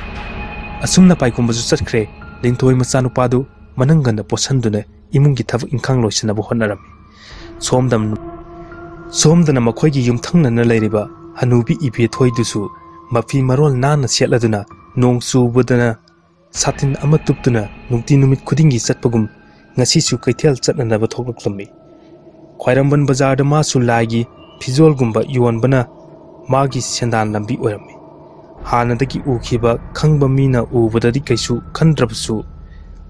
ꯑꯁꯨꯝꯅ ꯄꯥꯏꯈꯣꯝꯕꯁꯨ ꯆꯠꯈ꯭ꯔꯦ꯫ ꯂꯤꯟꯊꯣꯏ ꯃꯆꯥꯅꯨꯄꯥꯗꯨ ꯃꯅꯪꯒꯟꯗ ꯄꯣꯠꯁꯟꯗꯨꯅ ꯏꯃꯨꯡꯒꯤ ꯊꯕꯛ ꯏꯪꯈꯥꯡ ꯂꯣꯏꯁꯤꯟꯅꯕ ꯍꯣꯠꯅꯔꯝꯃꯤ꯫ ꯁꯣꯝꯗ-, ꯁꯣꯝꯗꯅ ꯃꯈꯣꯏꯒꯤ ꯌꯨꯝꯊꯪꯅꯅ ꯂꯩꯔꯤꯕ ꯍꯅꯨꯕꯤ ꯏꯕꯦꯊꯣꯏꯗꯨꯁꯨ ꯃꯐꯤ ꯃꯔꯣꯜ ꯅꯥꯟꯅ ꯁꯦꯠꯂꯗꯨꯅ, ꯅꯣꯡ ꯆꯨꯕꯗꯅ ꯁꯥꯇꯤꯟ ꯑꯃ ꯇꯨꯞꯇꯨꯅ ꯅꯨꯡꯇꯤ ꯅꯨꯃꯤꯠ ꯈꯨꯗꯤꯡꯒꯤ ꯆꯠꯄꯒꯨꯝ ꯉꯁꯤꯁꯨ ꯀꯩꯊꯦꯜ ꯆꯠꯅꯅꯕ ꯊꯣꯛꯂꯛꯂꯝꯃꯤ꯫ ꯈ꯭ꯋꯥꯏꯔꯝꯕꯟ ꯕꯖꯥꯔꯗ ꯃꯥꯁꯨ ꯂꯥꯏꯒꯤ ꯐꯤꯖꯣꯜꯒꯨꯝꯕ ꯌꯣꯟꯕꯅ ꯃꯥꯒꯤ ꯁꯦꯟꯗꯥꯟ ꯂꯝꯕꯤ ꯑꯣꯏꯔꯝꯃꯤ꯫ ꯍꯥꯟꯅꯗꯒꯤ ꯎꯈꯤꯕ ꯈꯪꯕ ꯃꯤꯅ ꯎꯕꯗꯗꯤ ꯀꯩꯁꯨ ꯈꯟꯗ꯭ꯔꯕꯁꯨ,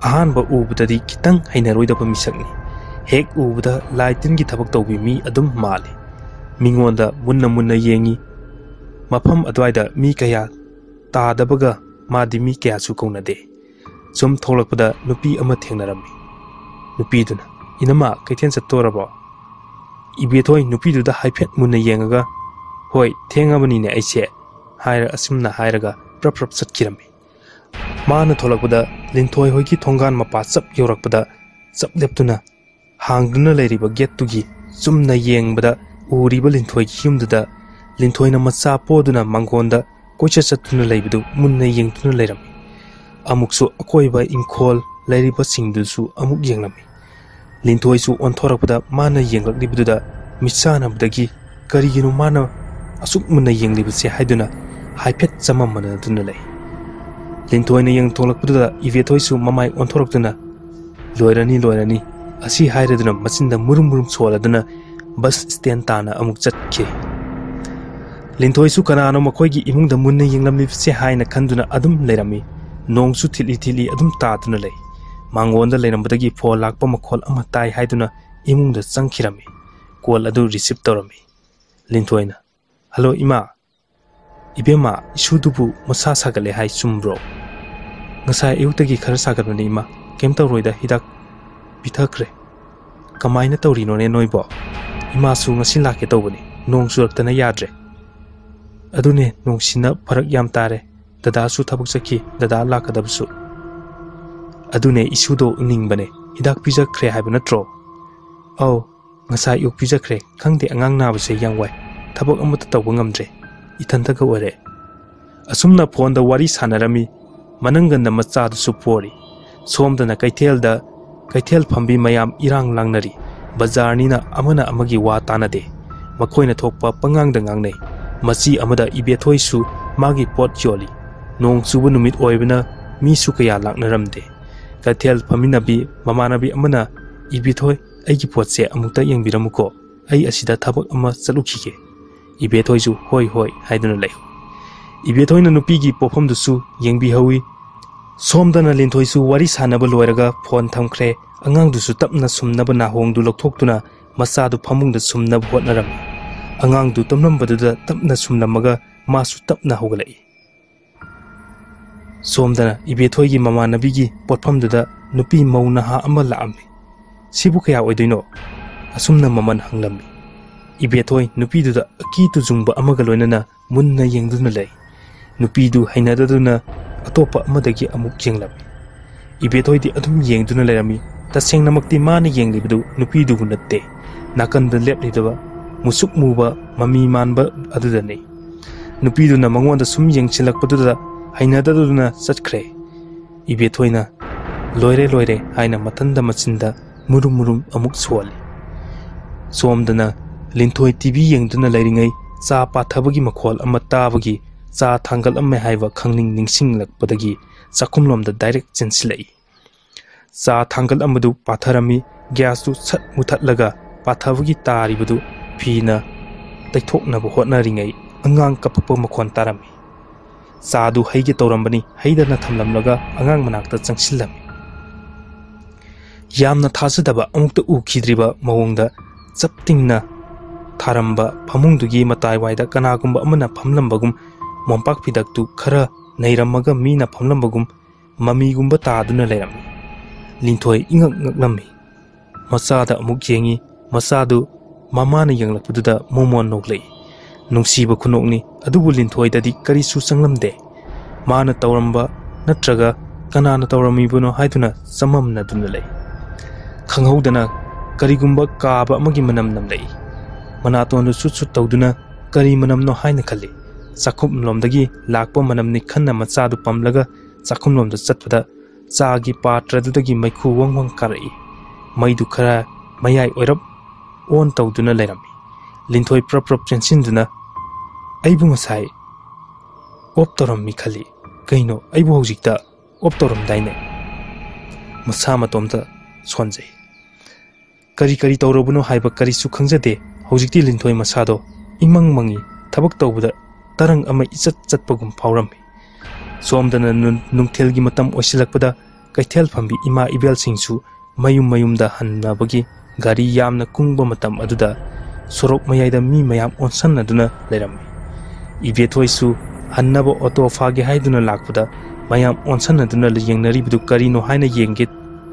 ꯑꯍꯥꯟꯕ ꯎꯕꯗꯗꯤ ꯈꯤꯇꯪ ꯍꯩꯅꯔꯣꯏꯗꯕ ꯃꯤꯁꯛꯅꯤ꯫ ꯍꯦꯛ ꯎꯕꯗ ꯂꯥꯏ ꯇꯤꯟꯒꯤ ꯊꯕꯛ ꯇꯧꯕꯤ ꯃꯤ ꯑꯗꯨꯝ ꯃꯥꯜꯂꯤ꯫ ꯃꯤꯉꯣꯟꯗ ꯃꯨꯟꯅ ꯃꯨꯟꯅ ꯌꯦꯡꯉꯤ꯫ ꯃꯐꯝ ꯑꯗꯨꯋꯥꯏꯗ ꯃꯤ ꯀꯌꯥ ꯇꯥꯗꯕꯒ ꯃꯥꯗꯤ ꯃꯤ ꯀꯌꯥꯁꯨ ꯀꯧꯅꯗꯦ꯫ ꯁꯨꯝ ꯊꯣꯛꯂꯛꯄꯗ ꯅꯨꯄꯤ ꯑꯃ ꯊꯦꯡꯅꯔꯝꯃꯤ꯫ ꯅꯨꯄꯤꯗꯨꯅ, "ꯏꯅꯝꯃ, ꯀꯩꯊꯦꯜ ꯆꯠꯇꯣꯔꯕꯣ?" ꯏꯕꯦꯊꯣꯏ ꯅꯨꯄꯤꯗꯨꯗ ꯍꯥꯏꯐꯦꯠ ꯃꯨꯟꯅ ꯌꯦꯡꯉꯒ, "ꯍꯣꯏ, ꯊꯦꯡꯉꯕꯅꯤꯅꯦ ꯑꯩꯁꯦ," ꯍꯥꯏꯔ ꯑꯁꯨꯝꯅ ꯍꯥꯏꯔꯒ ꯄ꯭ꯔꯞ ꯄ꯭ꯔꯞ ꯆꯠꯈꯤꯔꯝꯃꯤ꯫ ꯃꯥꯅ ꯊꯣꯛꯂꯛꯄꯗ ꯂꯤꯟꯊꯣꯏ ꯍꯣꯏꯒꯤ ꯊꯣꯡꯒꯥꯟ ꯃꯄꯥ ꯆꯞ ꯌꯧꯔꯛꯄꯗ ꯆꯞ ꯂꯦꯞꯇꯨꯅ ꯍꯥꯡꯗꯨꯅ ꯂꯩꯔꯤꯕ ꯒꯦꯠꯇꯨꯒꯤ ꯆꯨꯝꯅ ꯌꯦꯡꯕꯗ ꯎꯔꯤꯕ ꯂꯤꯟꯊꯣꯏꯒꯤ ꯌꯨꯝꯗꯨꯗ ꯂꯤꯟꯊꯣꯏꯅ ꯃꯆꯥ ꯄꯣꯗꯨꯅ ꯃꯪꯒꯣꯟꯗ ꯀꯣꯏꯆꯠ ꯆꯠꯇꯨꯅ ꯂꯩꯕꯗꯨ ꯃꯨꯟꯅ ꯌꯦꯡꯗꯨꯅ ꯂꯩꯔꯝꯃꯤ꯫ ꯑꯃꯨꯛꯁꯨ ꯑꯀꯣꯏꯕ ꯏꯪꯈꯣꯜ ꯂꯩꯔꯤꯕꯁꯤꯡꯗꯨꯁꯨ ꯑꯃꯨꯛ ꯌꯦꯡꯂꯝꯃꯤ꯫ ꯂꯤꯟꯊꯣꯏꯁꯨ ꯑꯣꯟꯊꯣꯔꯛꯄꯗ ꯃꯥꯅ ꯌꯦꯡꯂꯛꯂꯤꯕꯗꯨꯗ ꯃꯤꯠꯁꯥꯟꯅꯕꯗꯒꯤ ꯀꯔꯤꯒꯤꯅꯣ ꯃꯥꯅ ꯑꯁꯨꯛ ꯃꯨꯟꯅ ꯌꯦꯡꯂꯤꯕꯁꯦ ꯍꯥꯏꯗꯨꯅ ꯍꯥꯏꯐꯦꯠ ꯆꯃꯝꯅꯗꯨꯅ ꯂꯩ꯫ ꯂꯤꯟꯊꯣꯏꯅ ꯌꯦꯡꯊꯣꯛꯂꯛꯄꯗꯨꯗ ꯏꯕꯦꯊꯣꯏꯁꯨ ꯃꯃꯥꯏ ꯑꯣꯟꯊꯣꯔꯛꯇꯨꯅ, "ꯂꯣꯏꯔꯅꯤ, ꯂꯣꯏꯔꯅꯤ" ꯑꯁꯤ ꯍꯥꯏꯔꯗꯨꯅ ꯃꯆꯤꯟꯗ ꯃꯨꯔꯨꯝ ꯃꯨꯔꯨꯝ ꯁꯣꯜꯂꯗꯨꯅ ꯕꯁ ꯁ꯭ꯇꯦꯟ ꯇꯥꯅ ꯑꯃꯨꯛ ꯆꯠꯈꯤ꯫ ꯂꯤꯟꯊꯣꯏꯁꯨ ꯀꯅꯥꯅꯣ ꯃꯈꯣꯏꯒꯤ ꯏꯃꯨꯡꯗ ꯃꯨꯟꯅ ꯌꯦꯡꯂꯝꯂꯤꯕꯁꯦ ꯍꯥꯏꯅ ꯈꯟꯗꯨꯅ ꯑꯗꯨꯝ ꯂꯩꯔꯝꯃꯤ꯫ ꯅꯣꯡꯁꯨ ꯊꯤꯠꯂꯤ ꯊꯤꯠꯂꯤ ꯑꯗꯨꯝ ꯇꯥꯗꯨꯅ ꯂꯩ꯫ ꯃꯥꯡꯒꯣꯟꯗ ꯂꯩꯔꯝꯕꯗꯒꯤ ꯐꯣꯟ ꯂꯥꯛꯄ ꯃꯈꯣꯜ ꯑꯃ ꯇꯥꯏ ꯍꯥꯏꯗꯨꯅ ꯏꯃꯨꯡꯗ ꯆꯪꯈꯤꯔꯝꯃꯤ꯫ ꯀꯣꯜ ꯑꯗꯨ ꯔꯤꯁꯤꯞ ꯇꯧꯔꯝꯃꯤ꯫ ꯂꯤꯟꯊꯣꯏꯅ, "ꯍꯜꯂꯣ ꯏꯃꯥ꯫ ꯏꯕꯦꯝꯃ, ꯏꯁꯨꯗꯨꯕꯨ ꯃꯁꯥ ꯁꯥꯒꯠꯂꯦ ꯍꯥꯏ ꯆꯨꯝꯕ꯭ꯔꯣ? ꯉꯁꯥꯏ ꯑꯌꯨꯛꯇꯒꯤ ꯈꯔ ꯁꯥꯒꯠꯄꯅꯤ ꯏꯃꯥ꯫ ꯀꯩꯝ ꯇꯧꯔꯣꯏꯗ, ꯍꯤꯗꯥꯛ ꯄꯤꯊꯛꯈ꯭ꯔꯦ꯫ ꯀꯃꯥꯏꯅ ꯇꯧꯔꯤꯅꯣꯅꯦ ꯅꯣꯏꯕꯣ? ꯏꯃꯥꯁꯨ ꯉꯁꯤ ꯂꯥꯛꯀꯦ ꯇꯧꯕꯅꯤ, ꯅꯣꯡ ꯆꯨꯔꯛꯇꯅ ꯌꯥꯗ꯭ꯔꯦ꯫ ꯑꯗꯨꯅꯦ, ꯅꯣꯡꯁꯤꯅ ꯐꯔꯛ ꯌꯥꯝ ꯇꯥꯔꯦ꯫ ꯗꯗꯥꯁꯨ ꯊꯕꯛ ꯆꯠꯈꯤ, ꯗꯗꯥ ꯂꯥꯛꯀꯗꯕꯁꯨ꯫ ꯑꯗꯨꯅꯦ, ꯏꯁꯨꯗꯣ ꯎꯅꯤꯡꯕꯅꯦ꯫ ꯍꯤꯗꯥꯛ ꯄꯤꯖꯈ꯭ꯔꯦ ꯍꯥꯏꯕ ꯅꯠꯇ꯭ꯔꯣ?" "ꯑꯧ, ꯉꯁꯥꯏ ꯑꯌꯨꯛ ꯄꯤꯖꯈ꯭ꯔꯦ꯫ ꯈꯪꯗꯦ, ꯑꯉꯥꯡ ꯅꯥꯕꯁꯦ ꯌꯥꯝ ꯋꯥꯏ꯫ ꯊꯕꯛ ꯑꯃꯠꯇ ꯇꯧꯕ ꯉꯝꯗ꯭ꯔꯦ꯫ ꯏꯊꯟꯇꯒ ꯑꯣꯏꯔꯦ"꯫ ꯑꯁꯨꯝꯅ ꯐꯣꯟꯗ ꯋꯥꯔꯤ ꯁꯥꯟꯅꯔꯝꯃꯤ꯫ ꯃꯅꯪꯒꯟꯗ ꯃꯆꯥꯗꯨꯁꯨ ꯄꯣꯔꯤ꯫ ꯁꯣꯝꯗꯅ ꯀꯩꯊꯦꯜꯗ, ꯀꯩꯊꯦꯜ ꯐꯝꯕꯤ ꯃꯌꯥꯝ ꯏꯔꯥꯡ ꯂꯥꯡꯅꯔꯤ꯫ ꯕꯖꯥꯔꯅꯤꯅ ꯑꯃꯅ ꯑꯃꯒꯤ ꯋꯥ ꯇꯥꯅꯗꯦ꯫ ꯃꯈꯣꯏꯅ ꯊꯣꯛꯄ ꯄꯉꯥꯡꯗ ꯉꯥꯡꯅꯩ꯫ ꯃꯆꯤ ꯑꯃꯗ ꯏꯕꯦꯊꯣꯏꯁꯨ ꯃꯥꯒꯤ ꯄꯣꯠ ꯌꯣꯜꯂꯤ꯫ ꯅꯣꯡ ꯆꯨꯕ ꯅꯨꯃꯤꯠ ꯑꯣꯏꯕꯅ ꯃꯤꯁꯨ ꯀꯌꯥ ꯂꯥꯛꯅꯔꯝꯗꯦ꯫ ꯀꯩꯊꯦꯜ ꯐꯝꯃꯤꯟꯅꯕꯤ ꯃꯃꯥꯟꯅꯕꯤ ꯑꯃꯅ, "ꯏꯕꯦꯊꯣꯏ, ꯑꯩꯒꯤ ꯄꯣꯠꯁꯦ ꯑꯃꯨꯛꯇ ꯌꯦꯡꯕꯤꯔꯝꯃꯨꯀꯣ, ꯑꯩ ꯑꯁꯤꯗ ꯊꯕꯛ ꯑꯃ ꯆꯠꯂꯨꯈꯤꯒꯦ"꯫ ꯏꯕꯦꯊꯣꯏꯁꯨ "ꯍꯣꯏ, ꯍꯣꯏ" ꯍꯥꯏꯗꯨꯅ ꯂꯩꯍꯧꯏ꯫ ꯏꯕꯦꯊꯣꯏꯅ ꯅꯨꯄꯤꯒꯤ ꯄꯣꯠꯐꯝꯗꯨꯁꯨ ꯌꯦꯡꯕꯤꯍꯧꯏ꯫ ꯁꯣꯝꯗꯅ ꯂꯤꯟꯊꯣꯏꯁꯨ ꯋꯥꯔꯤ ꯁꯥꯟꯅꯕ ꯂꯣꯏꯔꯒ ꯐꯣꯟ ꯊꯝꯈ꯭ꯔꯦ꯫ ꯑꯉꯥꯡꯗꯨꯁꯨ ꯇꯞꯅ ꯁꯨꯝꯅꯕ ꯅꯥꯍꯣꯡꯗꯨ ꯂꯧꯊꯣꯛꯇꯨꯅ ꯃꯆꯥꯗꯨ ꯐꯃꯨꯡꯗ ꯁꯨꯝꯅꯕ ꯍꯣꯠꯅꯔꯝꯃꯤ꯫ ꯑꯉꯥꯡꯗꯨ ꯇꯨꯝꯂꯝꯕꯗꯨꯗ ꯇꯞꯅ ꯁꯨꯝꯂꯝꯃꯒ ꯃꯥꯁꯨ ꯇꯞꯅ ꯍꯧꯒꯠꯂꯛꯏ꯫ ꯁꯣꯝꯗꯅ ꯏꯕꯦꯊꯣꯏꯒꯤ ꯃꯃꯥꯟꯅꯕꯤꯒꯤ ꯄꯣꯠꯐꯝꯗꯨꯗ ꯅꯨꯄꯤ ꯃꯧ ꯅꯍꯥ ꯑꯃ ꯂꯥꯛꯑꯝꯃꯤ꯫ "ꯁꯤꯕꯨ ꯀꯌꯥ ꯑꯣꯏꯗꯣꯏꯅꯣ?" ꯑꯁꯨꯝꯅ ꯃꯃꯜ ꯍꯪꯂꯝꯃꯤ꯫ ꯏꯕꯦꯊꯣꯏ ꯅꯨꯄꯤꯗꯨꯗ ꯑꯀꯤ ꯇꯨꯖꯨꯡꯕ ꯑꯃꯒ ꯂꯣꯏꯅꯅ ꯃꯨꯟꯅ ꯌꯦꯡꯗꯨꯅ ꯂꯩ꯫ ꯅꯨꯄꯤꯗꯨ ꯍꯩꯅꯗꯗꯨꯅ ꯑꯇꯣꯞꯄ ꯑꯃꯗꯒꯤ ꯑꯃꯨꯛ ꯌꯦꯡꯂꯝꯃꯤ꯫ ꯏꯕꯦꯊꯣꯏꯗꯤ ꯑꯗꯨꯝ ꯌꯦꯡꯗꯨꯅ ꯂꯩꯔꯝꯃꯤ꯫ ꯇꯁꯦꯡꯅꯃꯛꯇꯤ ꯃꯥꯅ ꯌꯦꯡꯂꯤꯕꯗꯨ ꯅꯨꯄꯤꯗꯨꯕꯨ ꯅꯠꯇꯦ, ꯅꯥꯀꯟꯗ ꯂꯦꯞꯂꯤꯕ ꯃꯨꯁꯨꯛ ꯃꯨꯕ ꯃꯃꯤ ꯃꯥꯟꯕ ꯑꯗꯨꯗꯅꯤ꯫ ꯅꯨꯄꯤꯗꯨꯅ ꯃꯉꯣꯟꯗ ꯁꯨꯝ ꯌꯦꯡꯁꯤꯜꯂꯛꯄꯗꯨꯗ ꯍꯩꯅꯗꯗꯨꯅ ꯆꯠꯈ꯭ꯔꯦ꯫ ꯏꯕꯦꯊꯣꯏꯅ "ꯂꯣꯏꯔꯦ, ꯂꯣꯏꯔꯦ" ꯍꯥꯏꯅ ꯃꯊꯟꯗ ꯃꯆꯤꯟꯗ ꯃꯨꯔꯨꯝ ꯃꯨꯔꯨꯝ ꯑꯃꯨꯛ ꯁꯣꯜꯂꯤ꯫ ꯁꯣꯝꯗꯅ ꯂꯤꯟꯊꯣꯏ ꯇꯤ ꯚꯤ ꯌꯦꯡꯗꯨꯅ ꯂꯩꯔꯤꯉꯩ ꯆꯥ ꯄꯥꯊꯕꯒꯤ ꯃꯈꯣꯜ ꯑꯃ ꯇꯥꯕꯒꯤ ꯆꯥ ꯊꯥꯡꯒꯠꯂꯝꯃꯦ ꯍꯥꯏꯕ ꯈꯪꯅꯤꯡ ꯅꯤꯡꯁꯤꯡꯂꯛꯄꯗꯒꯤ ꯆꯥꯛꯈꯨꯝꯂꯣꯝꯗ ꯗꯥꯏꯔꯦꯛ ꯆꯦꯟꯁꯤꯜꯂꯛꯏ꯫ ꯆꯥ ꯊꯥꯡꯒꯠꯂꯝꯕꯗꯨ ꯄꯥꯊꯔꯝꯃꯤ꯫ ꯒ꯭ꯌꯥꯁꯇꯨ ꯁꯠ ꯃꯨꯊꯠꯂꯒ ꯄꯥꯊꯕꯒꯤ ꯇꯥꯔꯤꯕꯗꯨ ꯐꯤꯅ ꯇꯩꯊꯣꯛꯅꯕ ꯍꯣꯠꯅꯔꯤꯉꯩ ꯑꯉꯥꯡ ꯀꯞꯄꯛꯄ ꯃꯈꯣꯟ ꯇꯥꯔꯝꯃꯤ꯫ ꯆꯥꯗꯨ ꯍꯩꯒꯦ ꯇꯧꯔꯝꯕꯅꯤ, ꯍꯩꯗꯅ ꯊꯝꯂꯝꯂꯒ ꯑꯉꯥꯡ ꯃꯅꯥꯛꯇ ꯆꯪꯁꯤꯜꯂꯝꯃꯤ꯫ ꯌꯥꯝꯅ ꯊꯥꯖꯗꯕ, ꯑꯃꯨꯛꯇ ꯎꯈꯤꯗ꯭ꯔꯤꯕ ꯃꯑꯣꯡꯗ ꯆꯞ ꯇꯤꯡꯅ ꯊꯥꯔꯝꯕ ꯐꯃꯨꯡꯗꯨꯒꯤ ꯃꯇꯥꯏꯋꯥꯏꯗ ꯀꯅꯥꯒꯨꯝꯕ ꯑꯃꯅ ꯐꯝꯂꯝꯕꯒꯨꯝ, ꯃꯣꯝꯄꯥꯛ ꯐꯤꯗꯛꯇꯨ ꯈꯔ ꯅꯩꯔꯝꯃꯒ ꯃꯤꯅ ꯐꯝꯂꯝꯕꯒꯨꯝ ꯃꯃꯤꯒꯨꯝꯕ ꯇꯥꯗꯨꯅ ꯂꯩꯔꯝꯃꯤ꯫ ꯂꯤꯟꯊꯣꯏ ꯏꯉꯛ ꯉꯛꯂꯝꯃꯤ꯫ ꯃꯆꯥꯗ ꯑꯃꯨꯛ ꯌꯦꯡꯉꯤ꯫ ꯃꯆꯥꯗꯨ ꯃꯃꯥꯅ ꯌꯦꯡꯂꯛꯄꯗꯨꯗ ꯃꯣꯃꯣꯟ ꯅꯣꯛꯂꯛꯏ꯫ ꯅꯨꯡꯁꯤꯕ ꯈꯨꯅꯣꯛꯅꯤ, ꯑꯗꯨꯕꯨ ꯂꯤꯟꯊꯣꯏꯗꯗꯤ ꯀꯔꯤꯁꯨ ꯆꯪꯂꯝꯗꯦ꯫ ꯃꯥꯅ ꯇꯧꯔꯝꯕ ꯅꯠꯇ꯭ꯔꯒ ꯀꯅꯥꯅ ꯇꯧꯔꯝꯃꯤꯕꯅꯣ ꯍꯥꯏꯗꯨꯅ ꯆꯃꯝꯅꯗꯨꯅ ꯂꯩ꯫ ꯈꯪꯍꯧꯗꯅ ꯀꯔꯤꯒꯨꯝꯕ ꯀꯥꯕ ꯑꯃꯒꯤ ꯃꯅꯝ ꯅꯝꯂꯛꯏ꯫ ꯃꯅꯥꯇꯣꯟꯗꯨ ꯁꯨꯠ ꯁꯨꯠ ꯇꯧꯗꯨꯅ ꯀꯔꯤ ꯃꯅꯝꯅꯣ ꯍꯥꯏꯅ ꯈꯜꯂꯤ꯫ ꯆꯥꯛꯈꯨꯝꯂꯣꯝꯗꯒꯤ ꯂꯥꯛꯄ ꯃꯅꯝꯅꯤ ꯈꯟꯅ ꯃꯆꯥꯗꯨ ꯄꯝꯂꯒ ꯆꯥꯛꯈꯨꯝꯂꯣꯝꯗ ꯆꯠꯄꯗ ꯆꯥꯒꯤ ꯄꯥꯇ꯭ꯔꯗꯨꯗꯒꯤ ꯃꯩꯈꯨ ꯋꯪ ꯋꯪ ꯀꯥꯔꯛꯏ꯫ ꯃꯩꯗꯨ ꯈꯔ ꯃꯌꯥꯏ ꯑꯣꯏꯔꯞ ꯑꯣꯟ ꯇꯧꯗꯨꯅ ꯂꯩꯔꯝꯃꯤ꯫ ꯂꯤꯟꯊꯣꯏ ꯄ꯭ꯔꯞ ꯄ꯭ꯔꯞ ꯆꯦꯟꯁꯤꯟꯗꯨꯅ, "ꯑꯩꯕꯨ ꯉꯁꯥꯏ ꯑꯣꯞ ꯇꯧꯔꯝꯃꯤ ꯈꯜꯂꯤ꯫ ꯀꯩꯅꯣ, ꯑꯩꯕꯨ ꯍꯧꯖꯤꯛꯇ ꯑꯣꯞ ꯇꯧꯔꯝꯗꯥꯏꯅꯦ?" ꯃꯁꯥ ꯃꯇꯣꯝꯇ ꯁꯣꯟꯖꯩ꯫ ꯀꯔꯤ ꯀꯔꯤ ꯇꯧꯔꯕꯅꯣ ꯍꯥꯏꯕ ꯀꯔꯤꯁꯨ ꯈꯪꯖꯗꯦ꯫ ꯍꯧꯖꯤꯛꯇꯤ ꯂꯤꯟꯊꯣꯏ ꯃꯁꯥꯗꯣ ꯏꯃꯪ ꯃꯪꯉꯤ꯫ ꯊꯕꯛ ꯇꯧꯕꯗ ꯇꯔꯪ ꯑꯃ ꯏꯆꯠ ꯆꯠꯄꯒꯨꯝ ꯐꯥꯎꯔꯝꯃꯤ꯫ ꯁꯣꯝꯗꯅ ꯅꯨ-, ꯅꯨꯡꯊꯤꯜꯒꯤ ꯃꯇꯝ ꯑꯣꯏꯁꯤꯜꯂꯛꯄꯗ ꯀꯩꯊꯦꯜ ꯐꯝꯕꯤ ꯏꯃꯥ ꯏꯕꯦꯜꯁꯤꯡꯁꯨ ꯃꯌꯨꯝ ꯃꯌꯨꯝꯗ ꯍꯟꯅꯕꯒꯤ ꯒꯥꯔꯤ ꯌꯥꯝꯅ ꯀꯨꯡꯕ ꯃꯇꯝ ꯑꯗꯨꯗ ꯁꯣꯔꯣꯛ ꯃꯌꯥꯏꯗ ꯃꯤ ꯃꯌꯥꯝ ꯑꯣꯟꯁꯟꯅꯗꯨꯅ ꯂꯩꯔꯝꯃꯤ꯫ ꯏꯕꯦꯊꯣꯏꯁꯨ ꯍꯟꯅꯕ ꯑꯣꯇꯣ ꯐꯥꯒꯦ ꯍꯥꯏꯗꯨꯅ ꯂꯥꯛꯄꯗ ꯃꯌꯥꯝ ꯑꯣꯟꯁꯟꯅꯗꯨꯅ ꯌꯦꯡꯅꯔꯤꯕꯗꯨ ꯀꯔꯤꯅꯣ ꯍꯥꯏꯅ ꯌꯦꯡꯒꯦ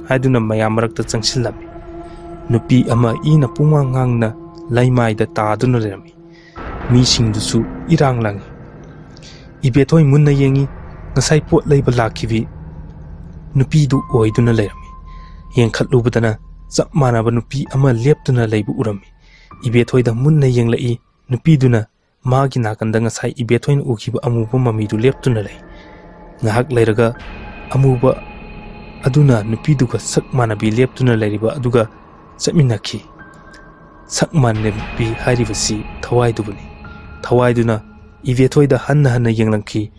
ꯍꯥꯏꯗꯨꯅ ꯃꯌꯥꯝ ꯃꯔꯛꯇ ꯆꯪꯁꯤꯜꯂꯝꯃꯤ꯫ ꯅꯨꯄꯤ ꯑꯃ ꯏꯅ ꯄꯨꯡꯉꯥꯡ ꯉꯥꯡꯅ ꯂꯩꯃꯥꯏꯗ ꯇꯥꯗꯨꯅ ꯂꯩꯔꯝꯃꯤ꯫ ꯃꯤꯁꯤꯡꯗꯨꯁꯨ ꯏꯔꯥꯡ ꯂꯥꯡꯏ꯫ ꯏꯕꯦꯊꯣꯏ ꯃꯨꯟꯅ ꯌꯦꯡꯏ꯫ ꯉꯁꯥꯏ ꯄꯣꯠ ꯂꯩꯕ ꯂꯥꯛꯈꯤꯕꯤ ꯅꯨꯄꯤꯗꯨ ꯑꯣꯏꯗꯨꯅ ꯂꯩꯔꯝꯃꯤ꯫ ꯌꯦꯡꯈꯠꯂꯨꯕꯗꯅ ꯆꯞ ꯃꯥꯟꯅꯕ ꯅꯨꯄꯤ ꯑꯃ ꯂꯦꯞꯇꯨꯅ ꯂꯩꯕ ꯎꯔꯝꯃꯤ꯫ ꯏꯕꯦꯊꯣꯏꯗ ꯃꯨꯟꯅ ꯌꯦꯡꯂꯛꯏ꯫ ꯅꯨꯄꯤꯗꯨꯅ ꯃꯥꯒꯤ ꯅꯥꯀꯟꯗ ꯉꯁꯥꯏ ꯏꯕꯦꯊꯣꯏꯅ ꯎꯈꯤꯕ ꯑꯃꯨꯕ ꯃꯃꯤꯗꯨ ꯂꯦꯞꯇꯨꯅ ꯂꯩ꯫ ꯉꯥꯏꯍꯥꯛ ꯂꯩꯔꯒ ꯑꯃꯨꯕ ꯑꯗꯨꯅ ꯅꯨꯄꯤꯗꯨꯒ ꯁꯛ ꯃꯥꯟꯅꯕꯤ ꯂꯦꯞꯇꯨꯅ ꯂꯩꯔꯤꯕ ꯑꯗꯨꯒ ꯆꯠꯃꯤꯟꯅꯈꯤ꯫ ꯁꯛ ꯃꯥꯟꯅꯕꯤ ꯍꯥꯏꯔꯤꯕꯁꯤ ꯊꯋꯥꯏꯗꯨꯕꯨꯅꯤ꯫ ꯊꯋꯥꯏꯗꯨꯅ ꯏꯕꯦꯊꯣꯏꯗ ꯍꯟꯅ ꯍꯟꯅ ꯌꯦꯡꯂꯝꯈꯤ꯫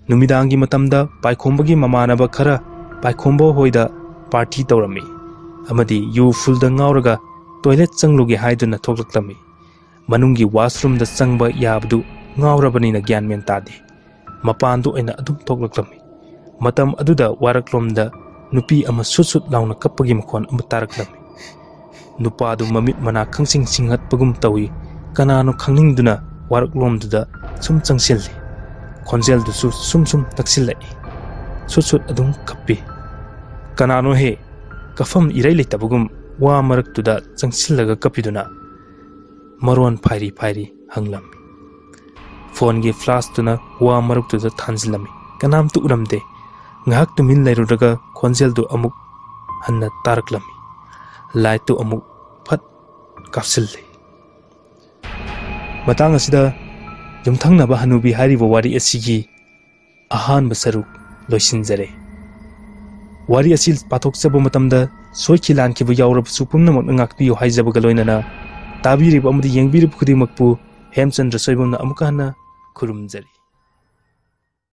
ꯅꯨꯃꯤꯗꯥꯡꯒꯤ ꯃꯇꯝꯗ ꯄꯥꯏꯈꯣꯝꯕꯒꯤ ꯃꯃꯥꯟꯅꯕ ꯈꯔ ꯄꯥꯏꯈꯣꯝꯕ ꯍꯣꯏꯗ ꯄꯥꯔꯇꯤ ꯇꯧꯔꯝꯃꯤ ꯑꯃꯗꯤ ꯌꯨ ꯐꯨꯜꯗ ꯉꯥꯎꯔꯒ ꯇꯣꯏꯂꯦꯠ ꯆꯪꯂꯨꯒꯦ ꯍꯥꯏꯗꯨꯅ ꯊꯣꯛꯂꯛꯂꯝꯃꯤ꯫ ꯃꯅꯨꯡꯒꯤ ꯋꯥꯁꯔꯨꯝꯗ ꯆꯪꯕ ꯌꯥꯕꯗꯨ ꯉꯥꯎꯔꯕꯅꯤꯅ ꯒ꯭ꯌꯥꯟ ꯃꯦꯟ ꯇꯥꯗꯦ꯫ ꯃꯄꯥꯟꯗ ꯑꯣꯏꯅ ꯑꯗꯨꯝ ꯊꯣꯛꯂꯛꯂꯝꯃꯤ꯫ ꯃꯇꯝ ꯑꯗꯨꯗ ꯋꯥꯔꯛꯂꯣꯝꯗ ꯅꯨꯄꯤ ꯑꯃ ꯁꯨꯠ ꯁꯨꯠ ꯂꯥꯎꯅ ꯀꯞꯄꯒꯤ ꯃꯈꯣꯟ ꯑꯃ ꯇꯥꯔꯛꯂꯝꯃꯤ꯫ ꯅꯨꯄꯥꯗꯨ ꯃꯃꯤꯠ ꯃꯅꯥ ꯈꯪꯁꯤꯡ ꯁꯤꯡꯍꯠꯄꯒꯨꯝ ꯇꯧꯏ꯫ ꯀꯅꯥꯅꯣ ꯈꯪꯅꯤꯡꯗꯨꯅ ꯋꯥꯔꯛꯂꯣꯝꯗꯨꯗ ꯁꯨꯝ ꯆꯪꯁꯤꯜꯂꯤ꯫ ꯈꯣꯟꯖꯦꯜꯗꯨꯁꯨ ꯁꯨꯝ ꯁꯨꯝ ꯅꯛꯁꯤꯜꯂꯛꯏ꯫ ꯁꯨꯠ ꯁꯨꯠ ꯑꯗꯨꯝ ꯀꯞꯄꯤ꯫ "ꯀꯅꯥꯅꯣꯍꯦ? ꯀꯞꯐꯝ ꯏꯔꯩ ꯂꯩꯇꯕꯒꯨꯝ ꯋꯥ ꯃꯔꯛꯇꯨꯗ ꯆꯪꯁꯤꯜꯂꯒ ꯀꯞꯄꯤꯗꯨꯅ?" ꯃꯔꯣꯟ ꯐꯥꯏꯔꯤ ꯐꯥꯏꯔꯤ ꯍꯪꯂꯝꯃꯤ꯫ ꯐꯣꯟꯒꯤ ꯐ꯭ꯂꯥꯁꯇꯨꯅ ꯋꯥ ꯃꯔꯛꯇꯨꯗ ꯊꯥꯟꯖꯤꯜꯂꯝꯃꯤ꯫ ꯀꯅꯥꯝꯇ ꯎꯔꯝꯗꯦ꯫ ꯉꯥꯏꯍꯥꯛ ꯇꯨꯃꯤꯟ ꯂꯩꯔꯨꯔꯒ ꯈꯣꯟꯖꯦꯜꯗꯨ ꯑꯃꯨꯛ ꯍꯟꯅ ꯇꯥꯔꯛꯂꯝꯃꯤ꯫ ꯂꯥꯏꯠꯇꯨ ꯑꯃꯨꯛ ꯐꯠ ꯀꯥꯞꯁꯤꯜꯂꯤ꯫ ꯃꯇꯥꯡ ꯑꯁꯤꯗ ꯌꯨꯝꯊꯪꯅꯕ ꯍꯅꯨꯕꯤ ꯍꯥꯏꯔꯤꯕ ꯋꯥꯔꯤ ꯑꯁꯤꯒꯤ ꯑꯍꯥꯟꯕ ꯁꯔꯨꯛ ꯂꯣꯏꯁꯤꯟꯖꯔꯦ꯫ ꯋꯥꯔꯤ ꯑꯁꯤ ꯄꯥꯊꯣꯛꯆꯕ ꯃꯇꯝꯗ ꯁꯣꯏꯈꯤ ꯂꯥꯟꯈꯤꯕ ꯌꯥꯎꯔꯕꯁꯨ ꯄꯨꯝꯅꯃꯛꯅ ꯉꯥꯛꯄꯤꯌꯨ ꯍꯥꯏꯖꯕꯒ ꯂꯣꯏꯅꯅ ꯇꯥꯕꯤꯔꯤꯕ ꯑꯃꯗꯤ ꯌꯦꯡꯕꯤꯔꯤꯕ ꯈꯨꯗꯤꯡꯃꯛꯄꯨ ꯍꯦꯝꯆꯟꯗ꯭ꯔ ꯁꯣꯏꯕꯝꯅ ꯑꯃꯨꯛꯀ ꯍꯟꯅ ꯈꯨꯔꯨꯝꯖꯔꯤ꯫